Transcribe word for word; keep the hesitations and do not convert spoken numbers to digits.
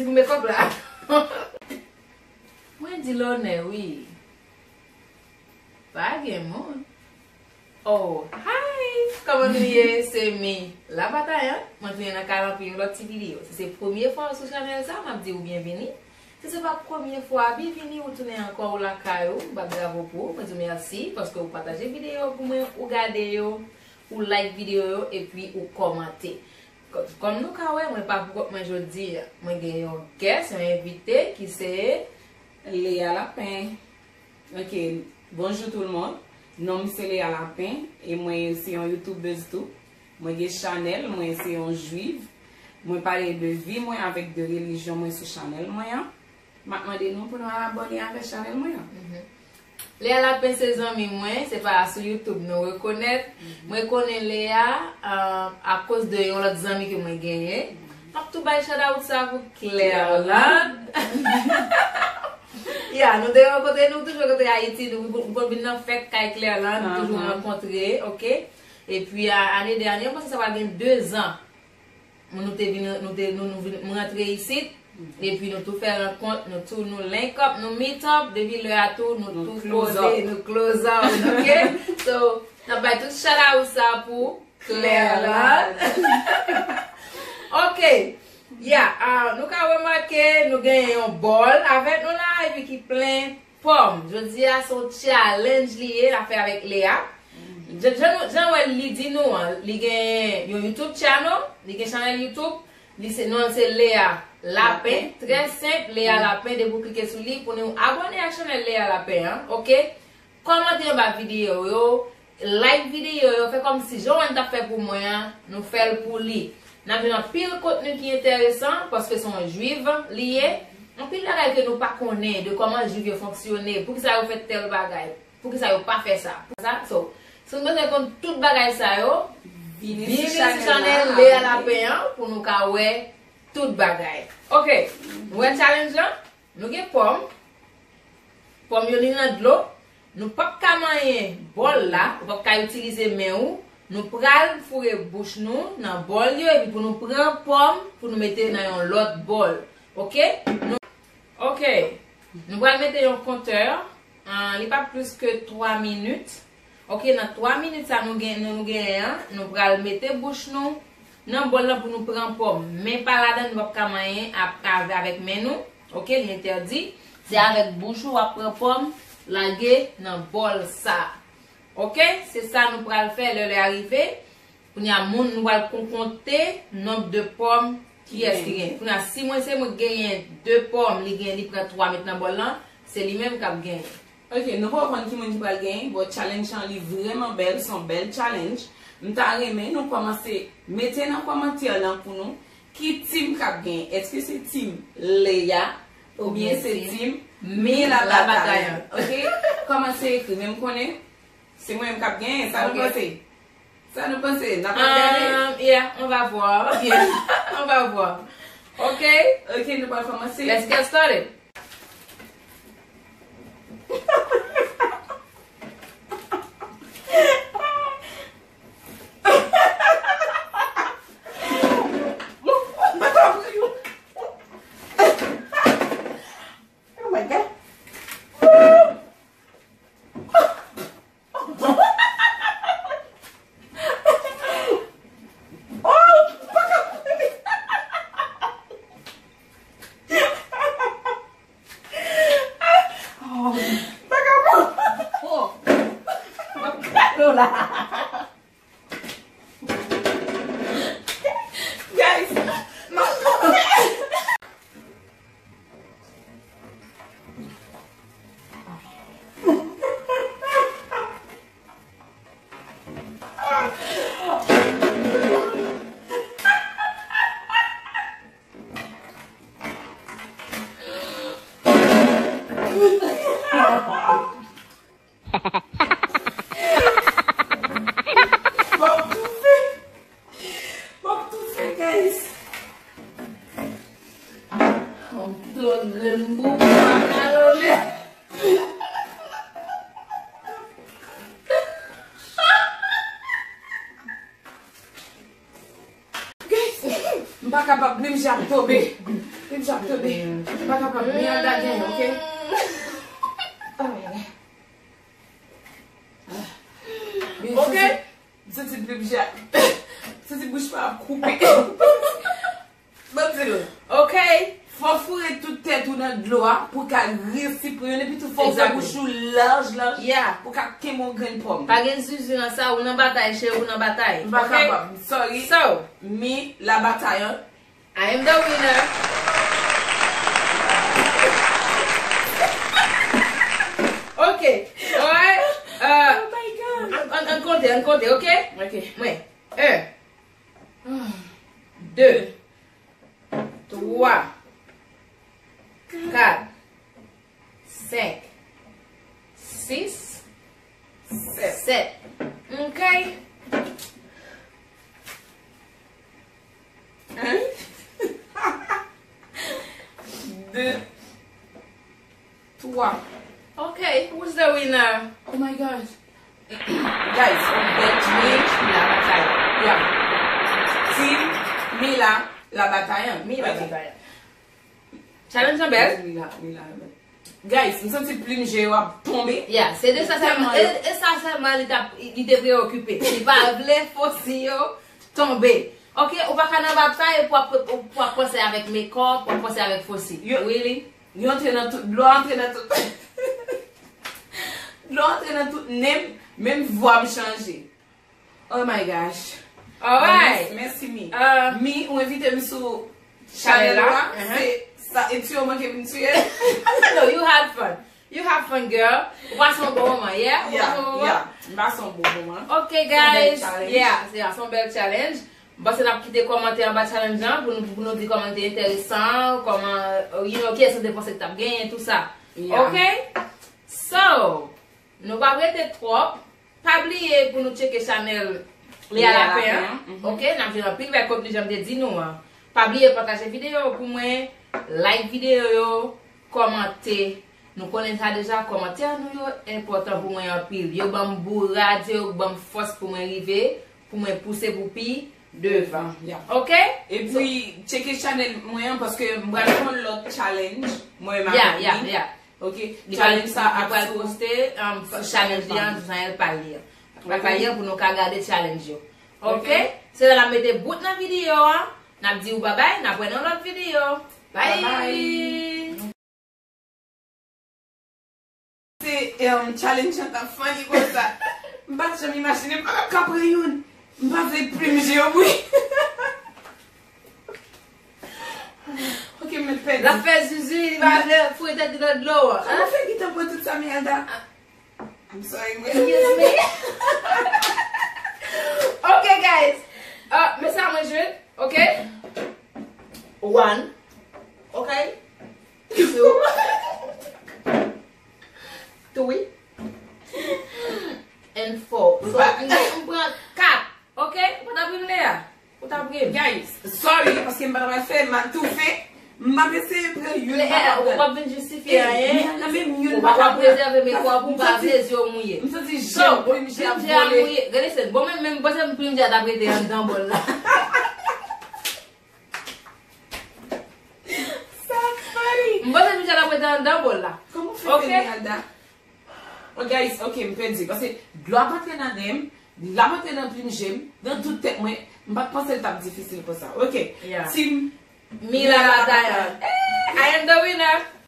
Pou mekòp la. Mwen di lonè, wi. Pa gen moun. Oh, hi! Kòman nou ye? Se mi, Labatayant. Mwen tounen nan kay la pou yon lòt ti videyo. Si se premye fwa ou sou chanèl sa, m ap di ou byenvini. Si se pa premye fwa, byenvini, ou tounen ankò, ou lakay ou, m bat bravo pou ou. Mwen di w mèsi paske ou pataje videyo pou mwen, ou gade yo, ou like videyo yo, epi ou kòmante. Kò-, kòm nou ka wè, mwen pa pou kont mwen jodi a. Mwen gen yon guest, yon envite ki se Lea Lapin. Ok, bonjou tout le monde. Non m se Lea Lapin e mwen se yon youtubeuse tou. Mwen gen chanèl, mwen se yon jwiv. Mwen pale de vi mwen avèk de relijyon mwen sou chanèl mwen an. M ap mande nou pou nou al abòne avèk chanèl mwen an. Lea Lapin se zanmi mwen, se pa sou YouTube nou rekonèt. Mwen konnen Lea, euh, akoz de yon lòt zanmi ke mwen genyen. M ap tou bay shout out sa pou Clairlande. Ya, nou te rankontre, nou toujou rankontre Ayiti, nou, nou konn vin nan fèt kay Clairlande, nou toujou rankontre, ok? Epi, a, ane dènye, mwen panse sa pral gen de zan. Nou te vin, nou te, nou, nou vin, mwen rantre isit, epi nou tou fè rankont, nou tou, nou link up, nou meet up, depi lè a tou, nou tou koze, nou close out, ok? So, n ap bay tout shout out sa pou Clairlande. Ok. Ya, ah, nou ka remake, nou genyen yon bòl avèk nou la, epi ki plen pòm. Jodi a, se yon challenge li ye, l ap fè avèk Lea. Jan, jan nou, jan wè li di nou an, li gen yon YouTube channel, li gen chanèl YouTube, li se, non l se Lea Lapin, trè senp, Lea Lapin, depi w klike sou li, pou nou abòne ak chanèl Lea Lapin an, ok? Kòmante anba videyo yo, like videyo yo, fè kòmsi jan w t ap fè pou mwen an, nou fè l pou li. N ap jwenn anpil kontni ki enteresan, paske se yon jwiv li ye. Anpil bagay ke nou pa konnen de kòman jwiv yo fonksyone, poukisa yo fè tèl bagay, poukisa yo pa fè sa. Sa, so, si nou bezwen konn tout bagay sa yo, vini sou chanèl Lea Lapin an pou nou ka wè tout bagay. Ok, nou wè challenge lan? Nou gen pòm. Pòm yo li nan dlo. Nou p ap ka manyen bòl la, ou p ap ka itilize men ou. Nou pral foure bouch nou nan bòl yo, epi pou nou pran pòm, pou nou mete nan yon lòt bòl. Ok? Nou, ok. Nou pral mete yon kontè. Ah, li p ap plis ke twa minit. Ok, nan twa minit sa nou gen, nou, nou genyen an, nou pral mete bouch nou nan bòl lan pou nou pran pòm. Men pa ladan, nou p ap ka manyen ap, avè, avèk men nou. Ok, li entèdi. Se avèk bouch ou w ap pran pòm, lage nan bòl sa. Ok, se sa nou pral fè lè lè a rive. Kounye a, moun, nou pral kon-, konte nonb de pòm kiyès ki gen. Kounye a, si mwen se mwen ki genyen de pòm, li gen, li pran twa met nan bòl lan, se li menm k ap genyen. Ok, nou poko konn ki moun ki pral genyen, but challenge lan li vrèman bèl, se yon bèl challenge. M ta renmen nou kòmanse mete nan kòmantè lan pou nou ki team k ap genyen. Èske se team Lea oubyen se team Mi Labatayant? Ok? Kòmanse ekri, men m konnen se mwen menm k ap genyen. Sa nou panse? Sa nou panse? N ap gade? Um, yeah, on va voir. Yeah. On va voir. Ok? Ok, nou pral kòmanse. Let's get started. Oh my God. Guys, m ap mouri. M ap toufe. M ap toufe, guys. Yon grenn boubou makalone. Guys, m pa kapab, menm jan ap tonbe. Menm Sa ap tonbe. M pa kapab. Miranda genyen, oke? Oh my God. Oke. M santi plim je a. M santi bouch mwen ap koupe. Ban m di nou. Oke. Fò w foure tout tèt ou nan dlo a pou w ka resi pran youn, epi tou fò w fè bouch ou laj, laj, pou w ka kenbe yon grenn pòm. Pa gen zuzu nan sa, ou nan batay, cheri, ou nan batay. M pa kapab. Sorry. So, mi la batayan. I am the winner. Ok. Alright. Euh, oh my God. An, an, an konte, an konte, ok? Ok. Mwen. Un. De. Twa. Kat. Senk. Sis. Sèt. Sèt. Ok. Hein? De. Twa. Ok, who's the winner? Oh my gosh. Guys, on bet mi la batay. Yeah. Team Mila la batayan. Mila la batayan. Challenge an bèl. Mila, Mila la bèl. Guys, m santi plim je yo ap tonbe. Yeah, se de sa sèlman, e, e sa sèlman li t ap, li te preokipe. Li pa vle fosi yo tonbe. Ok, ou pa ka nan batay pou ap, pou ap panse avèk mekòp, pou ap panse avèk fosi. Yo, really? Yo antre nan tout, dlo antre nan tout. Dlo antre nan tout nen m, menm vwa m chanje. Oh my gosh. Alright. Mèsi, mèsi, Mi. Euh, Mi, ou envite m sou chanèl la. Uh-huh. Se sa, e tiye w manke vin tiye. No, you had fun. You have fun, girl. Ou pase yon bon moman, yeah? Ou pase yon bon moman? Yeah, yeah. M pase yon bon moman. Ok, guys. Se yon bèl challenge. Yeah, yeah, se yon bèl challenge. M panse n ap kite kòmantè anba challenge lan pou nou, pou nou di kòman l te enteresan, kòman, you know, kiyès nou te panse ki t ap genyen, tou sa. Yeah. Ok? So, nou p ap rete twòp. Pa bliye pou nou tcheke chanèl Lea Lapen an. Lea Lapen an, mhm. Ok, n ap jwenn anpil bèl kontni jan m te di nou an. Pa bliye pataje videyo yo pou mwen, like videyo yo, kòmante. Nou konnen sa deja, kòmantè nou yo enpòtan pou mwen anpil. Yo ban m bourad, yo ban m fòs pou mwen rive, pou mwen pouse pou pi devan. Yeah. Ok? Epi, tcheke chanèl mwen an, paske m pral fè yon lòt challenge, mwen menm avèk Min. Yeah, yeah, yeah. Ok, challenge sa ap sou, poste, um, sou chanèl li an, sou chanèl pa li an. Pa li an pou nou ka gade challenge yo. Ok? Ok. Se la n ap mete bout nan videyo an. N ap di w babay, n ap wè nan lòt videyo. Bye! Bye bye. Se, um, challenge an t ap funny konsa. M pa t janm imajine m pa t ap ka pran youn. M pa vle plim je yo bouyi. Ok, m mèt pèdi. L ap fè zuzu, li pa vle foure tèt li nan dlo a. Kòman fè gentan pran tout sa, Miranda? I'm sorry, mwen. Yes, me. Ok, guys. Uh, men sa mwen jwenn, ok? One. Ok? Two. Three. And four. So, m pran kat. Ok? Ou pa t ap ri m, Lea? Ou t ap ri m? Guys, sorry, paske m pa t ap fè, m ap toufe. M ap eseye pran youn, m pa t ap pran. Ou p ap vin jistifye anyen. Ou pa ka prezève mekòp ou, pa vle zye w mouye. M santi je m, plim je a ap vole. Gade se, bon, men, men m panse plim je a t ap rete anndan bòl la. Sa funny. M panse plim je a t ap rete anndan bòl la. Kòman w fè fè Miranda? Oh, guys, ok, m pèdi. Paske dlo ap antre nan nen m, l ap antre nan plim je m, nan tout tèt mwen. M pa t panse l t ap difisil konsa. Ok. Yeah. Team Mila la batayan. Eh, I am the winner.